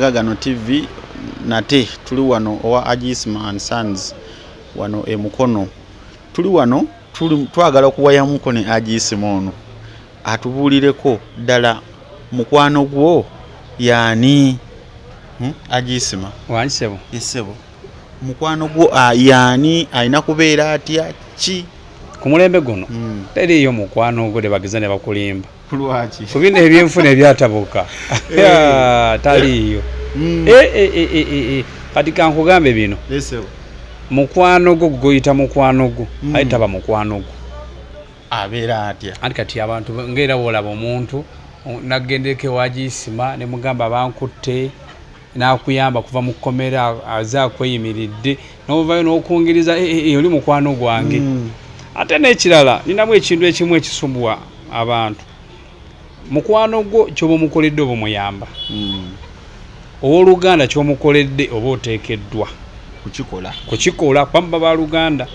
Gagano TV nate tuli wano owa Haji Isma and Sons wano e Mukono. Tuli wano twagala okuwayamuko ne Haji Isma ono atubuulireko ddala mukwano gwo yaani? Haji Isma. Wangi ssebo. Ssebo. Mukwano gwo yaani, alina kubeera atya ki? Ku mulembe guno teriiyo mukwano gwo tebageza ne bakulimba. Lwaki? Ku bino ebyenfuna ebyatabuka taliiyo. Kati kankugambe bino. Mukwano gwo gwoyita mukwano gwo aye taba mukwano gwo. Abeera atya? Anti kati abantu ng'era w'olaba omuntu nagendeko ewa Haji Isma ne mugamba bankutte n'akuyamba kuva mu kkomera aze akweyimiridde n'ovayo n'okungiriza oli mukwano gwange. Ate n'ekirala ninamu ekintu ekimu ekisumbuwa abantu. Mukwano gwo ky'oba omukoledde oba omuyamba. Owooluganda ky'omukoledde oba oteekeddwa kukikola. Kukikola kuba muba baluganda.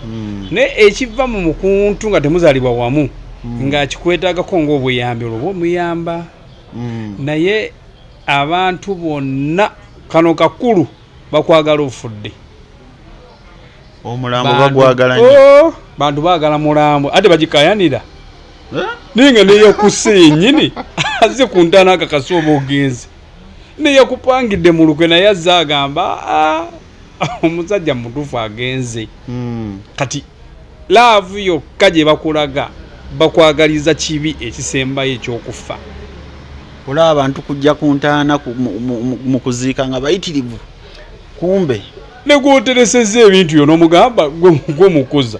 Naye ekiva mu mukuntu nga temuzaalibwa wamu ng'akikwetaagako ng'obuyambi olwo oba omuyamba. Naye abantu bonna kano kakulu bakwagala ofudde. Omulambo bagwagala nnyo. Oh, bantu baagala mulambo ate bagikayanira. Naye nga neyakusse yennyini azze ku ntaana akakasa oba ogenze. Neyakupangidde mu lukwe naye azze agamba omusajja mutuufu agenze. Kati laavu yokka gye bakulaga bakwagaliza kibi ekisembayo ekyokufa. Olaba abantu kujja ku ntaana mu kuziika nga bayitirivu kumbe. Ne gw'oteresezza ebintu byonna omugamba gwe mukuza.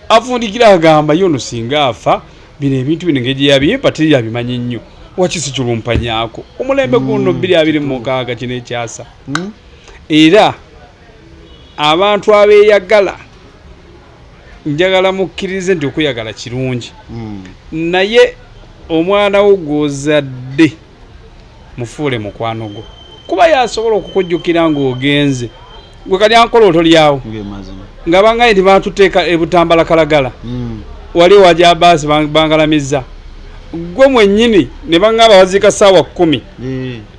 Afundikira agamba ye ono singa afa bino ebintu bino engeri gye yabimpa teri yabimanyi nnyo. Waki si kirumpanyaako? Omulembe guno 2026 kino ekyasa. Era abantu abeeyagala njagala mukkirize nti okweyagala kirungi. Naye omwana wo gw'ozadde mufuule mukwano gwo. Kuba yasobola okukujjukira ng'ogenze. Gwe kali ankola otolyawo. Nga bangaye nti bantuteeka e Butambala Kalagala. Wali ewa Jabaasi bangalamizza. Gwe mwennyini ne baŋŋamba baziika ssaawa 10.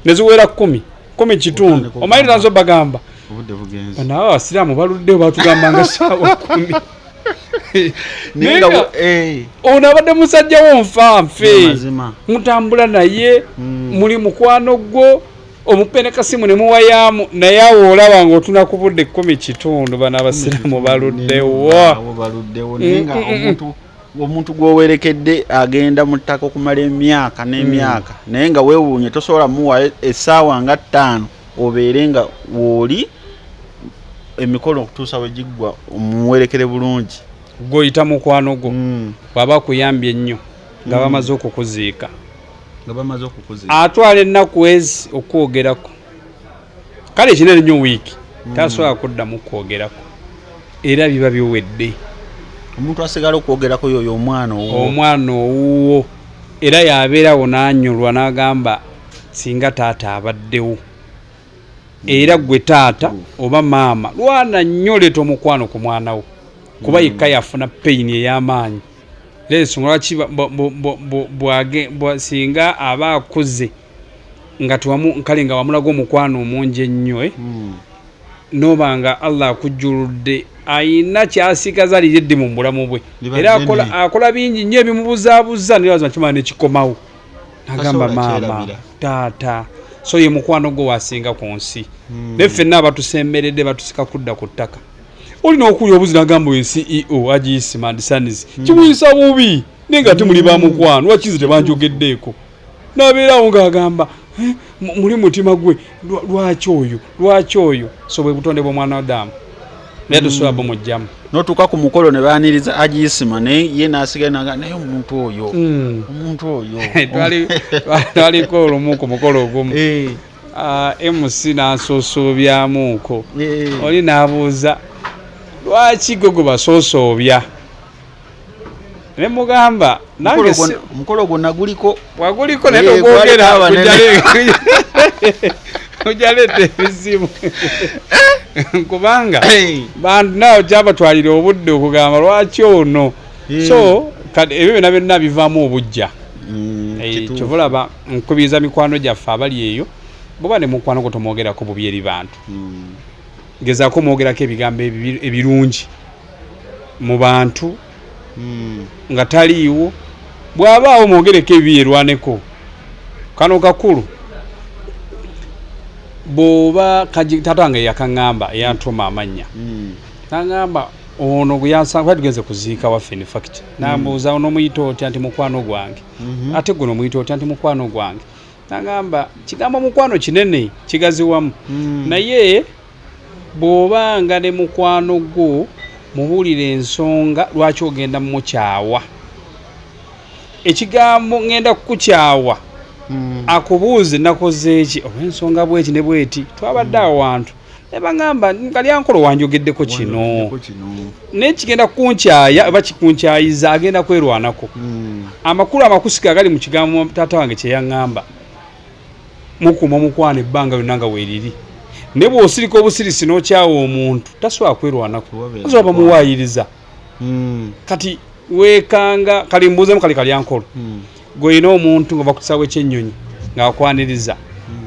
Ne ziwera 10. 10:15. Omanyi tanzo bagamba. Obudde bugenze. Bano abasiraamu baluddeyo batugambanga ssaawa 10. Naye nga ono abadde musajja wo nfa nfe. Mutambula naye, muli mukwano gwo, omupene kasimu ne muwayaamu, naye awo olaba ng'otuna ku budde 10:15 bano abasiraamu baluddewo. Baluddewo naye nga omuntu gw'owerekedde agenda mu ttaka okumala emyaka n'emyaka, naye nga weewuunye tosobola muwa essaawa nga 5 obeere nga w'oli emikolo okutuusa we giggwa omuwerekere bulungi. Gw'oyita mukwano gwo bw'aba akuyambye ennyo nga bamaze okukuziika. Nga bamaze okukuziika. Atwala ennaku ezi okwogerako. Kale kinene nnyo wiiki tasobola kuddamu kwogerako. Era biba biwedde. Omuntu asigala okwogerako y'oyo omwana owuwo. Omwana owuwo. Era yabeerawo n'anyolwa n'agamba singa taata abaddewo. Era gwe taata oba maama lwana nnyo leeta omukwano ku mwana wo. Kuba yekka yafuna pain ey'amaanyi. Era ensonga lwaki singa aba akuze nga kale nga wamulaga omukwano omungi ennyo, n'oba nga Allah akujjuludde ayina ky'asigaza liri eddimu mu bulamu bwe. Era akola bingi nnyo ebimubuzaabuza naye mazima kimala ne kikomawo. N'agamba maama, taata, so ye mukwano gwo wasinga ku nsi. Naye ffenna abatusemberedde batusika kudda ku ttaka. Olina okulya obuzi n'agamba oyo CEO Haji Isma and Sons kimuyisa bubi naye nga temuli ba mukwano lwaki nze tebanjogeddeeko. N'abeerawo ng'agamba muli mutima gwe lwaki oyo lwaki oyo. So bwe butonde bw'omwana wa Adamu naye tosobola bumuggyamu. N'otuuka ku mukolo ne baaniriza Haji Isma naye ye n'asigala n'agamba naye omuntu oyo omuntu oyo. Twaliko olumu ku mukolo ogumu. MC n'asoosoobyamuuko. Oli n'abuuza lwaki gwe gwe basoosoobya? Ne mugamba nange omukolo gwonna guliko. Waguliko naye tokwogera kujja leeta ebizibu. Kubanga bantu naawe kyabatwalira obudde okugamba lwaki ono. So kati ebyo byonna byonna bivaamu obuggya. Kyova olaba nkubiriza mikwano gyaffe abali eyo Bwoba ne mukwano gwo tomwogerako bubi eri bantu, gezaako omwogerako ebigambo ebirungi mu bantu nga taliiwo. Bw'abaawo mwogereko ebibi, yerwaneko. Kano kakulu, bw'oba taata wange yakaŋŋamba, eyantuma amannya, naŋŋamba ono gwe yansanga tugenze kuziika waffe, in fact nambuuza, "Ono omuyita otya?" Nti, "Mukwano gwange." "Ate guno omuyita otya?" Nti, "Mukwano gwange." Nagamba, kigambo mukwano kinene, kigaziwamu, naye bw'obanga ne mukwano gwo, mubuulire ensonga lwaki ogenda mukyawa. Ekigambo "ŋŋenda kukukyawa", akubuuze, "Nakoze eki?" Olw'ensonga bweki ne bweti. Twabadde awantu ne baŋŋamba, "Kalyankolo wanjogeddeko kino." Wanjogeddeko kino. Naye kigenda kunkyaya oba kikunkyayiza, agenda kwerwanako. Amakulu amakusike agali mu kigambo taata wange kye yaŋŋamba, mukuuma omukwano ebbanga lyonna nga weeriri, naye bw'osirika obusirisi n'okyawa omuntu, tasobola kwerwanako. Kubabeera. Tasobola, bamuwaayiriza. Kati weekanga kali mbuuzemu, kali Kalyankolo, gw'olina omuntu nga va ku kisaawe ky'ennyonyi ng'akwaniriza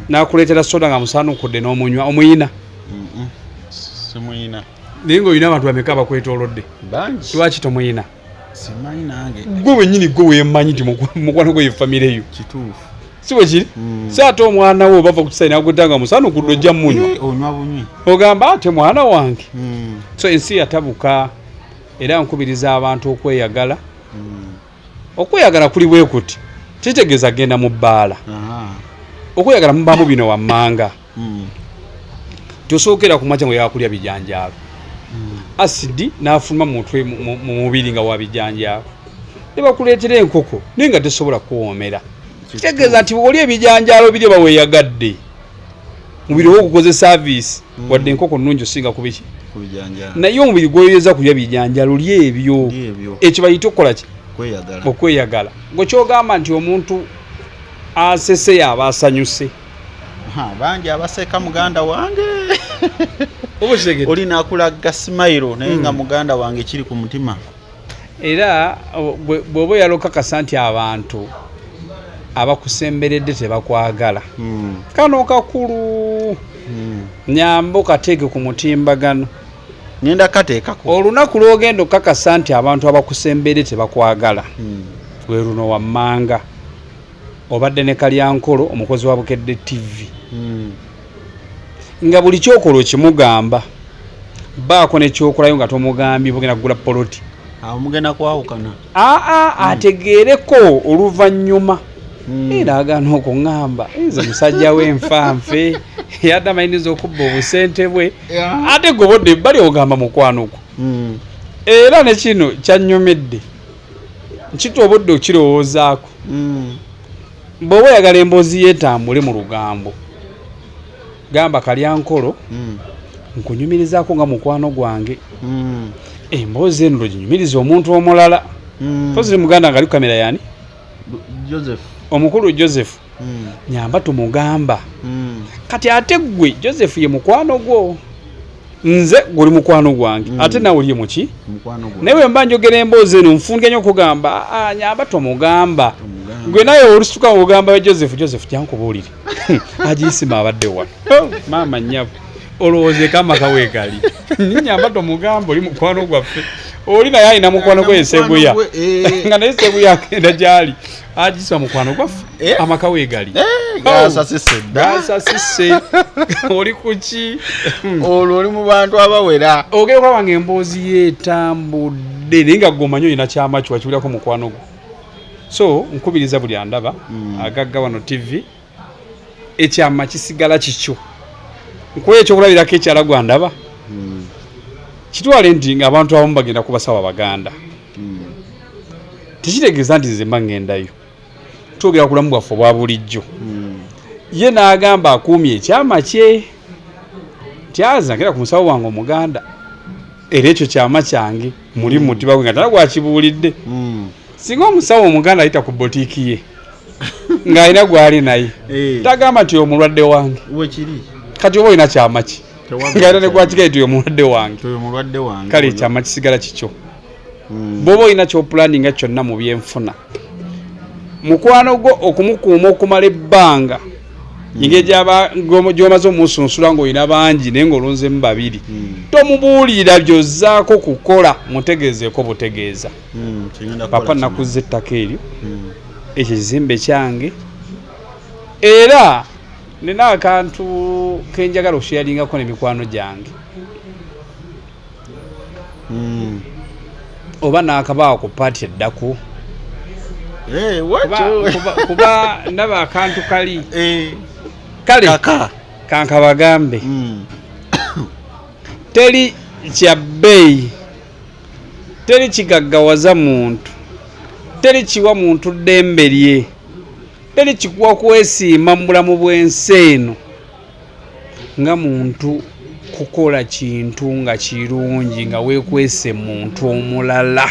n'akuleetera soda nga musaanukudde n'omunywa, omuyina? Simuyina. Naye ng'olina abantu bameka abakwetoolodde? Bangi. Lwaki tomuyina? Simanyi nange. Gwe wennyini gwe weemanyi nti mukwano gwe ye famire yo. Kituufu. Si bwe kiri? Si ate omwana we obava ku kisaawe n'agudda nga musaanukudde, ojja munywa? Eh, onywa bunywi. Ogamba ate mwana wange. So ensi yatabuka, era nkubiriza abantu okweyagala. Okweyagala kuli bwe kuti, kitegeeza genda mu bbaala. Okweyagala mubaamu bino wammanga: tosookera ku makya nga yakulya bijanjaalo, asidi n'afuluma mu mutwe, mu mubiri nga wa bijanjaalo, ne bakuleetera enkoko naye nga tesobola kuwoomera. Kitegeeza nti oli ebijanjaalo biri oba weeyagadde, mubiri oba ogukoze service. Wadde enkoko nnungi osinga ku biki? Ku bijanjaalo. Naye omubiri gwoyeza kulya bijanjaalo, lya ebyo. Lya ebyo. Ekyo bayita okukola ki? Kweyagala. Okweyagala. Gwe kyogamba nti omuntu asese yaba asanyuse? Ha, bangi abaseka, muganda wange. Oba okitegedde? Oli nakulaga smile, naye nga muganda wange kiri ku mutima. Era bw'oba oyala okakasa nti abantu abakusemberedde tebakwagala, kano kakulu, nyamba kateeke ku mutimbagano. Ngenda kateekako. Olunaku lw'ogenda okakasa nti abantu abakusemberedde tebakwagala, lwe luno wammanga. Obadde ne Kalyankolo, omukozi wa Bukedde TV, nga buli kyokola okimugamba, baako nekyokolayo nga tomugambye, bugenda kugula poloti. Awo mugenda kwawukana. Aa, ategeereko oluvannyuma. Era agaana okuŋŋamba, nze musajja w'enfanfe, yadde amayiniza okubba obusente bwe. Ate gobodde ebbali ogamba mukwano gwo. Era ne kino kyannyumidde, nkita obudde okirowoozaako. Bw'oba oyagala emboozi yeetambule mu lugambo, gamba, "Kalyankolo, nkunyumirizaako nga mukwano gwange, emboozi eno lweginyumiriza omuntu omulala." Pozi muganda nga ali ku kamera yani? Joseph. Omukulu Joseph. Nyamba tumugamba. Kati ate gwe Joseph ye mukwano gwo, nze guli mukwano gwange, ate nawe oli muki? Mukwano gwe. Naye bwe mba njogera emboozi eno, nfundika nnyo okugamba, "Ah, nyamba tomugamba." Tomugamba. Gwe naye olusituka ogamba Joseph, "Joseph, jankubuulire, agiisima abadde wano." Oh, maama nnyabo, olowooza amaka weegali? Nyamba tomugamba, oli mukwano gwaffe. Oli naye alina mukwano gwe Eseguya, Mukwano gwe, eh. nga naye Seguya agenda gyali, agisima mukwano gwaffe, Eh. amaka weegali. Eh, gasasise dda. Gasasise, oli kuki? Olwo oli mu bantu abawera. Ogenda okulaba nga emboozi yeetambudde, naye nga gwe omanyi olina kyama kyo wakiwulirako mukwano gwo. So nkubiriza buli andaba, Agagga Wano TV, ekyama kisigala kikyo. Nkuwa ekyokulabirako, ekyala gwandaba, kitwale nti ng'abantu abamu bagenda ku basawo abaganda. Tekitegeeza nti nze mba ŋŋendayo. Twogera ku bulamu bwaffe obwa bulijjo. Ye n'agamba akuumye ekyama kye nti aza ngenda ku musawo wange omuganda, era ekyo kyama kyange muli mu mutima gwe nga tala gwakibuulidde. Singa omusawo omuganda ayita ku botiiki ye ng'alina gwali naye, Eh. tagamba nti omulwadde wange. Wekiri. Kati oba olina kyama ki Tewaba nga era ne kyama. gwakigaye nti oyo mulwadde wange? Oyo mulwadde wange. Kale oyo. ekyama kisigala kikyo. Bw'oba olina kyopulaninga kyonna mu byenfuna, mukwano gwo okumukuuma okumala ebbanga, Engeri gy'omaze omusunsula ng'olina bangi naye ng'olonzemu babiri, tomubuulira by'ozzaako kukola, mutegeezeeko butegeeza. Papa, nakuzza ettaka eryo, ekyo kizimbe kyange, era nina akantu kenjagala okusharingako nemikwano gyange. Oba nakabaawo ku part eddako. Kuba ndaba akantu kali kale kankabagambe. Teri kya bbeeyi, teri kigaggawaza muntu, teri kiwa muntu ddembe lye, teri kikuwa kwesiima mu bulamu bw'ensi eno nga muntu kukola kintu nga kirungi nga weekwese muntu omulala.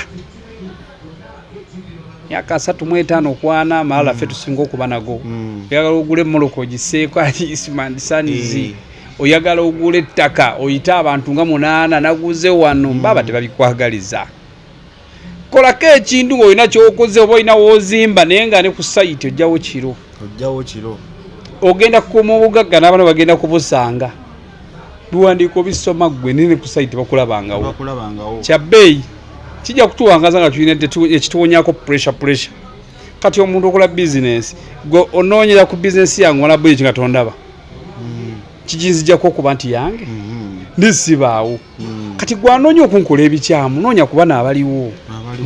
Myaka 35 kwana amalala ffe tusinga okuba nago. Oyagala ogula emmoloka ogiseeko Isma and Sons, oyagala ogula ettaka oyite abantu nga 8 naguze wano, baba tebabikwagaliza. Kolako ekintu ng'olina kyokoze oba olina woozimba, naye nga ne ku site ojjawo kiro, ojjawo kiro, ogenda kukuuma obugagga n'abaana bagenda kubusanga. Biwandiiko bisoma ggwe, naye ne ku site bakulabangawo. Kya bbeeyi kijja kutuwangaza nga tulina ekituwonyako pressure. Kati omuntu okola bizinesi, gwe onoonyera ku bizinesi yange wala bweki nga tondaba, kiginzijjako okuba nti yange ndisibaawo. Kati gwe anoonya okunkola ebikyamu, noonya kuba naabaliwo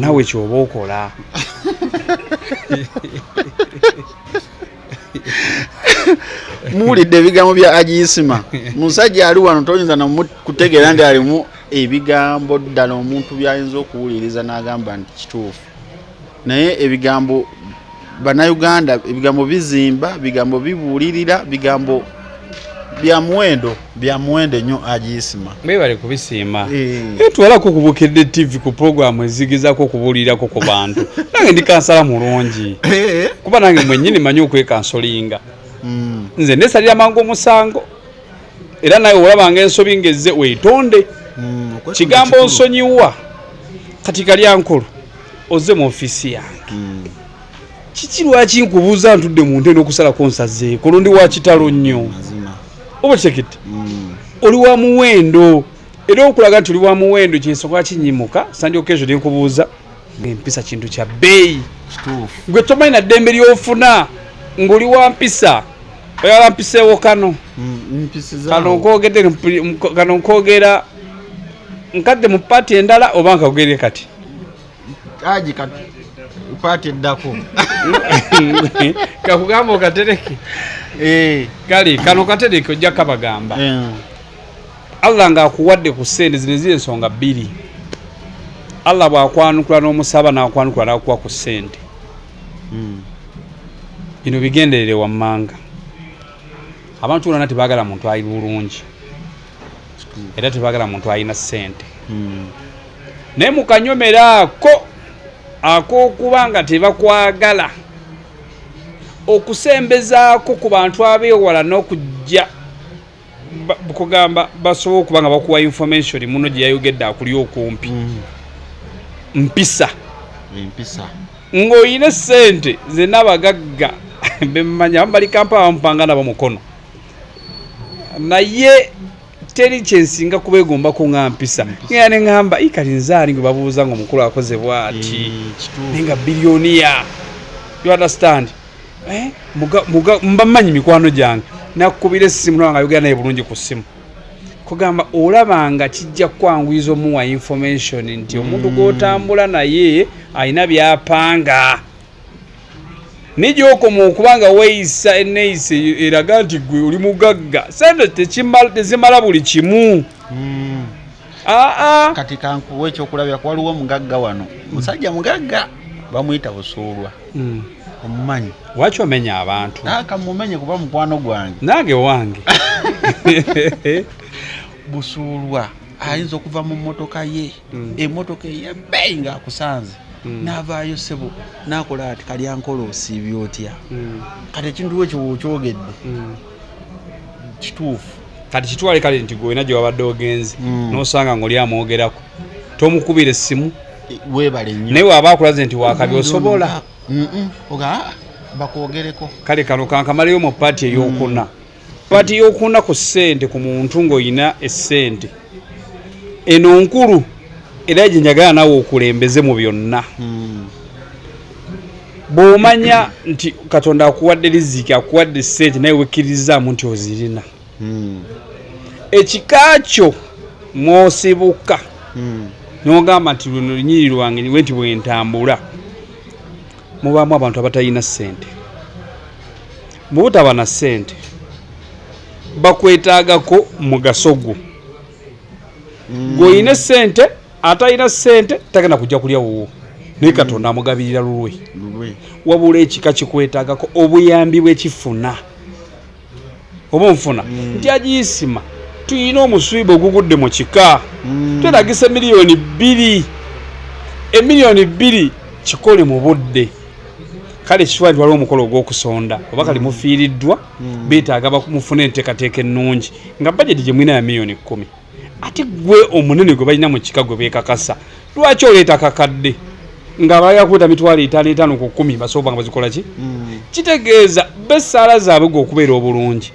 naawe kyoba okola. Muwulidde ebigambo bya Haji Isma. Musajja ali wano toyinza nakutegeera nti alimu ebigambo ddala omuntu byayinza okuwuliriza n'agamba nti kituufu, naye ebigambo Bannayuganda, ebigambo bizimba, bigambo bibuulirira, bigambo bya muwendo, bya muwendo nnyo. Haji Isma, mwebale kubisiima. Twalako ku Bukedde TV ku puroguramu ezigezaako okubuulirako ku bantu. Nange ndi kansala mulungi, kuba nange mwennyini manyi okwekansolinga. Nze nesalira mangu omusango, era nawe olabanga ensobi ngezze weetonde. Kigambo nsonyiwa. Kati Kalyankolo, ozze mu ofiisi yange, kiki lwaki nkubuuza ntudde mu nte n'okusalako nsazeeko? Olundi wa kitalo nnyo, oba kitegedde? Oli wa muwendo, era okulaga nti oli wa muwendo kyensonga kinyimuka sandi occasion nkubuuza. Empisa kintu kya bbeeyi. Gwe tomanyi na ddembe lyofuna ng'oli wa mpisa. Oyagala mpiseewo kano? Kano nkwogedde, kano nkwogera nkadde mu part endala oba nkagere kati? Haji, kati part eddako. Kakugamba okatereke. Kale kano katereke, ojja kabagamba. Allah ng'akuwadde ku ssente zino, eziri ensonga bbiri. Allah bw'akwanukula n'omusaba n'akwanukula n'akuwa ku ssente, bino bigenderere wammanga. Abantu bonna tebaagala muntu ali bulungi, era tebaagala muntu alina ssente, naye mukanyomero ako ak'okuba nga tebakwagala okusembezaako ku bantu abeewala n'okujja kugamba basobola okuba nga bakuwa information muno gye yayogedde akuli okumpi. Mpisa. Empisa. Ng'olina essente, nze n'abagagga bemmanya abamu bali Kampala, bamupanga nabo mukono, naye teri kyensinga kubeegombako nga mpisa. Ngenda ne ŋŋamba, "Ii, kati nze ani gwe babuuza nga omukulu akoze bw'ati?" Naye nga billionaire, you understand? Eh, mba mmanyi mikwano gyange, nakukubira essimu nawe nga ayogera naye bulungi ku ssimu, kugamba olaba nga kijja kukwanguyiza omuwa information nti omuntu gw'otambula naye alina byapanga. Naye gyokoma okuba nga weeyisa enneeyisa eyo eraga nti gwe oli mugagga, sente tezimala buli kimu. Aa. Kati kankuwa ekyokulabirako. Waliwo omugagga wano, musajja mugagga, bamuyita Busuulwa. Omumanyi? Lwaki omenya abantu? Kamumenye kuba mukwano gwange. Nange wange. Busuulwa ayinza okuva mu mmotoka ye, emmotoka eyebbeeyi, ng'akusanze, n'avaayo, "Ssebo," n'akola ati, "Kalyankola, osiibye otya?" Kati ekintu ekyo wokyogedde kituufu. Kati kitwale kale nti gwe olina gye wabadde ogenze, n'osanga ng'oli amwogerako, tomukubira essimu? Weebale nnyo. Naye waaba akulaze nti wakabi, osobola? Oga, "Ah, Bakwogereko. Kale kano kankamaleyo mu part eyokuna. Part eyokuna ku ssente, ku muntu ng'olina essente eno nkulu, era gye njagala naawe okulembeze mu byonna. Bw'omanya nti Katonda akuwadde riziki, akuwadde ssente, naye wekkirizaamu nti ozirina, ekika kyo mw'osibuka, n'ogamba nti luno lunyiriri lwange we nti bwe ntambula, mubaamu abantu abatalina ssente. Mu butaba na ssente bakwetaagako mugaso gwo. Gw'olina essente, atalina ssente tagenda kujja kulya wuwo, naye Katonda amugabirira lulwe. Lulwe. Wabula ekika kikwetaagako obuyambi bwekifuna, oba onfuna nti agiyisima, tuyina omuswiba ogugudde mu kika, twetagisa 2 million, 2 million kikole mu budde. Kale kitwali waliwo omukolo ogw'okusonda, oba kale mufiiriddwa, beetaaga mufune enteekateeka ennungi nga bajeti gye mulina ya 10 million, ate gwe omunene gwe balina mu kika gwe beekakasa, lwaki oleeta kakadde nga balina kuleeta 5,000 5 ku 10 basobola nga bazikola ki? Kitegeeza bessaala zaabwe gwe okubeera obulungi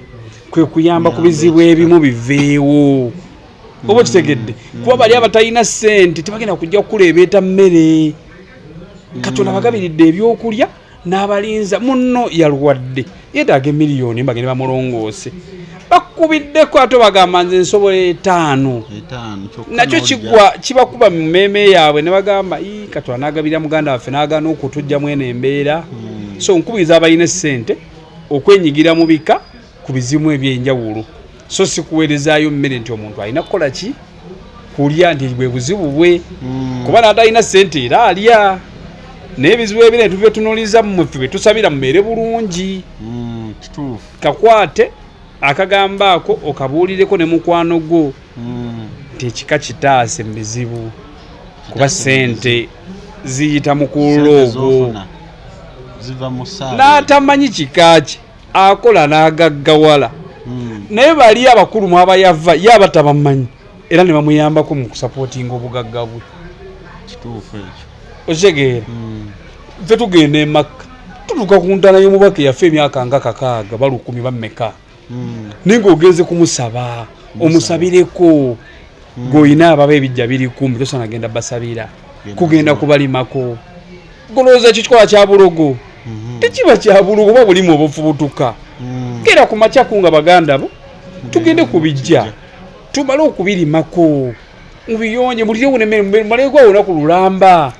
kwe kuyamba ku bizibu ebimu biveewo, oba okitegedde? Kuba bali abatalina ssente tebagenda kujja kukuleebeeta mmere. Katonda bagabiridde ebyokulya n'abalinza. Munno yalwadde, yeetaaga emiliyoni, bagende bamulongoose, bakubiddeko ate bagamba nze nsobola 5. 5 kyokka. Nakyo n'olya. Kigwa kibakuba mu mmeeme yaabwe ne bagamba, "Ii, Katonda n'agabirira muganda waffe n'agaana okutujjamu eno embeera." So nkubiriza abalina essente okwenyigira mu bika ku bizimu ebyenjawulo, so si kuweerezaayo mmere nti omuntu alina kukola ki, kulya, nti bwe buzibu bwe. Kuba n'atalina ssente era alya, naye ebizibu ebinene tubyetunuliza mmwe, ffe betusabira mubeere bulungi. Kituufu. Kakwate akagambo ako okabuulireko ne mukwano gwo nti ekika kitaase mu bizibu, kuba ssente ziyita mu kulula Ssente ogwo. z'ofuna ziva mu ssaala. N'atamanyi kika kye akola n'agaggawala, naye bali abakulu mwabayava ye aba tabamanyi, era ne bamuyambako mu kusapootinga obugagga bwe. Kituufu ekyo. Okitegeera? Ffe tugenda e Makka, tutuuka ku ntaana y'omubaka eyaffe emyaka nga 6 balukumi bammeka, naye ng'ogenze kumusaba omusabireko, gweolina ababa ebijja biri kumbi, tosaana genda basabira kugenda kubalimako. Golowooza ekyo kikola kya bulogo? Tekiba kya bulogo, oba bulimu obufubutuka. Genda ku makya kunga baganda bo, tugende ku bijja, tumale okubirimako, mubiyonje, mulirewo nemmere, mumaleko awo olunaku lulamba.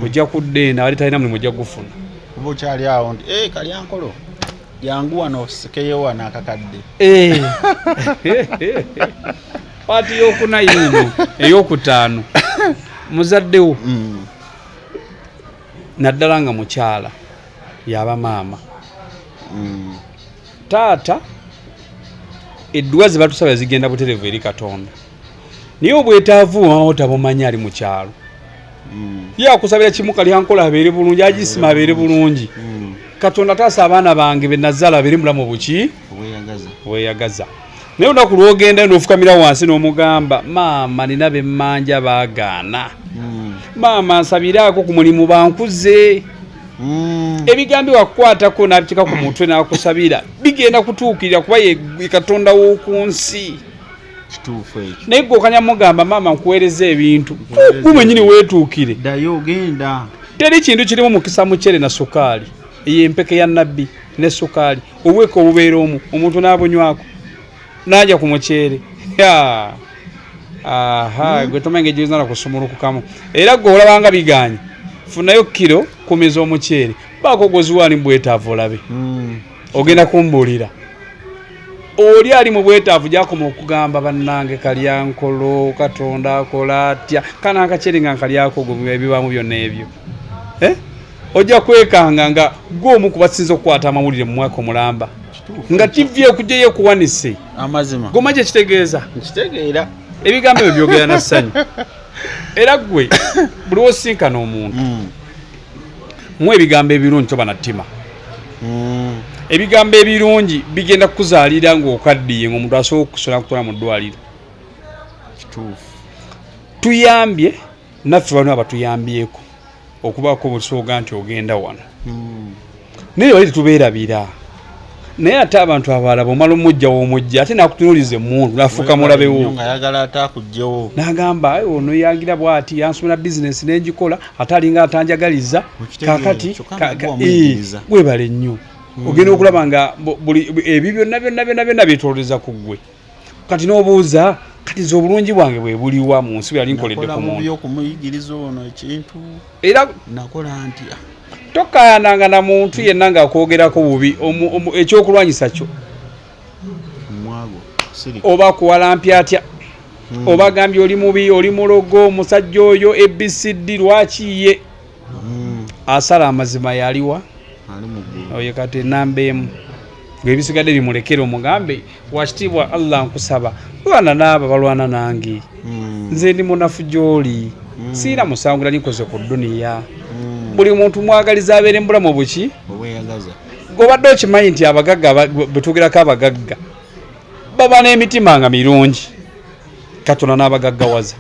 Ojja kudda eno, ali talina mulimu ojja gufuna. Oba okyali awo nti, "Eh, Kalyankolo, jangu wano osikeyo wano akakadde." Eh. Part yokuna yiino, eyokutaano, muzaddewo, naddala nga mukyala, yaba maama. Taata, edduwa ze batusaba zigenda buterevu eri Katonda, naye obwetaavu bwamawo tabumanyi, ali mu kyalo. Ye akusabira kimu, Kalyankola abeere bulungi, agisima abeere bulungi, Katonda taasa abaana bange benazaala abeere mulamu buki. Obweyagaza. Weyagaza. Naye olunaku lwogenda n'ofukamira wansi n'omugamba, "Maama, nina bemmanja baagaana. Maama, nsabiraako ku mulimu bankuze." Ebigambo wakukwatako n'abiteeka ku mutwe n'akusabira, bigenda kutuukirira, kuba ye Katonda w'oku nsi. Kituufu ekyo. Naye gwe okanya mugamba, "Maama, nkuweereza ebintu," gwe mwenyini weetuukire. Ddayo ogenda. Teri kintu kirimu mukisa mucere na sukaali, eyo empeke ya nabbi ne sukaali, obweka obubeera omu, omuntu n'abunywako n'ajja ku muceere. Ya. Aha, gwe tomanyi engeri gy'oyinza kusumulukukamu. Era gwe olabanga biganye, funayo kilo 10 z'omuceere, baako gwoziwa ali mu bwetaavu, olabe. Ogenda kumbuulira oli ali mu bwetaavu gyakoma okugamba, "Bannange, Kalyankolo, Katonda akola atya kana akaceere nga nkalyako?" Gwe ebibaamu byonna ebyo, Eh? Ojja kwekanga nga gwe omu ku basinza okukwata amawulire mu mwaka omulamba nga TV ekujjayo ekuwanise. Amazima. Goma kye kitegeeza. Nkitegeera. Ebigambo ebyo byogera na ssanyu, era gwe buli wosinkana omuntu, muwa ebigambo ebirungi, toba na ttima. Ebigambo ebirungi bigenda kukuzaalira ng'okaddiye, ng'omuntu asobola okukusula kutwala mu ddwaliro. Kituufu. Tuyambye naffe bano abatuyambyeko okubaako obusoboga nti ogenda wano. Naye bali tetubeerabira, naye ate abantu abalala bwomala omujja womujja ate nakutunuliza emundu nafuuka mulabewo. Nga ayagala ate akugjewo. N'agamba, "Ai, ono yangira bwati, yansomera bizinesi nenjikola, ate alinga atanjagaliza." Okitegeera, Kakati kyokka nga gwe wamuyigiriza. Webale nnyo. Ogenda okulaba nga buli ebyo byonna byonna byonna byonna byetololeza ku ggwe. Kati n'obuuza, kati ze obulungi bwange bwe buliwa mu nsi bwe yali nkoledde Nakola ku mubi muntu? okumuyigiriza ono ekintu. Era Nakola ntya? Tokayananga na muntu yenna ng'akwogerako bubi. Ekyokulwanyisa kyo Mwago sirika. Oba akuwalampya atya, oba agambye oli mubi, oli mulogo, omusajja oyo ABCD, lwaki ye asala amazima yaliwa? Ali mu ggulu. Oyo kati enamba emu, ngaebisigadde bimulekere. Omugambe, wakitiibwa Allah, nkusaba lwana naabo balwana nange. Nze ndi munafu gy'oli, siina musango nali nkoze ku dduniya. Buli muntu mwagaliza abeere mubulamu obuki? Obweyagaza. Gobadde okimanyi nti abagagga bwe tugerako abagagga baba n'emitima nga mirungi? Katonda n'abagaggawaza.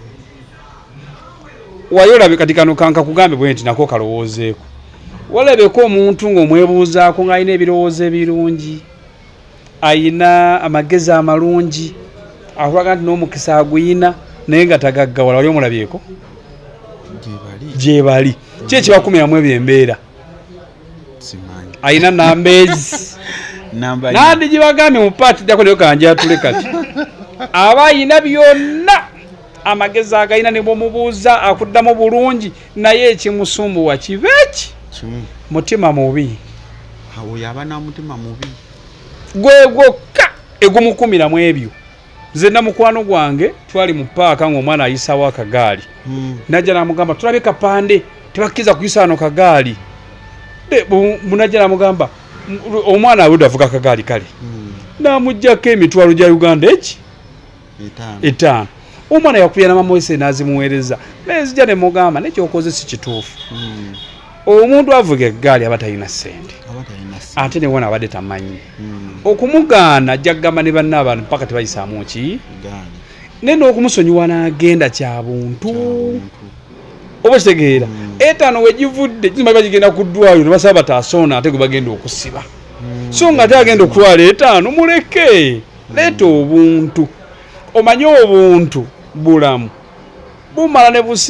Waye olabe kati kano kankakugambe bwe nti nako kalowoozeeko. Walabeko omuntu ng'omwebuuzaako ng'alina ebirowoozo ebirungi, ayina amagezi amalungi, akulaga nti n'omukisa aguyina, naye nga tagaggawala. Wali omulabyeko? Gyebali. Gyebali. Ki ekibakumiramu ebyo embeera? Simanyi. Ayina namba ezi. Namba. Nandi gibagambye mu paati ddako, naye kanjatule. Kati aba ayina byonna, amagezi agayina, ne bwomubuuza akuddamu bulungi, naye ekimusumbuwa kiba eki? Kimu. Mutima mubi. Oyo aba na mutima mubi. Gwe gwokka egumukumiramu ebyo. Nze na mukwano gwange twali mu paaka ng'omwana ayisawo akagaali. Najja namugamba, tulabye kapande, tebakkiriza kuyisa wano kagaali. Munajja namugamba, omwana awedde avuga akagaali kale." Namugjako emitwalo gya Uganda eki? 5. 5. Omwana yakubya namamwese nazimuweereza, nenzija nemugamba, nekyokoze si kituufu. Omuntu avuga eggaali aba talina ssente. Aba talina ssente. Ate newana abadde tamanyi. Okumugaana ajja kugamba ne banne abantu paka tebayisaamu ki. Gaali. Naye n'okumusonyiwa n'agenda kya buntu. Kyabuntu. Oba kitegeera, 5 wegivudde kizima bagigenda ku ddwaliro ne basaba batasoona, ate gwe bagenda okusiba. So nga ate agenda okutwala 5, muleke. Leeta obuntu. Omanye obuntu bulamu bumala ne busi.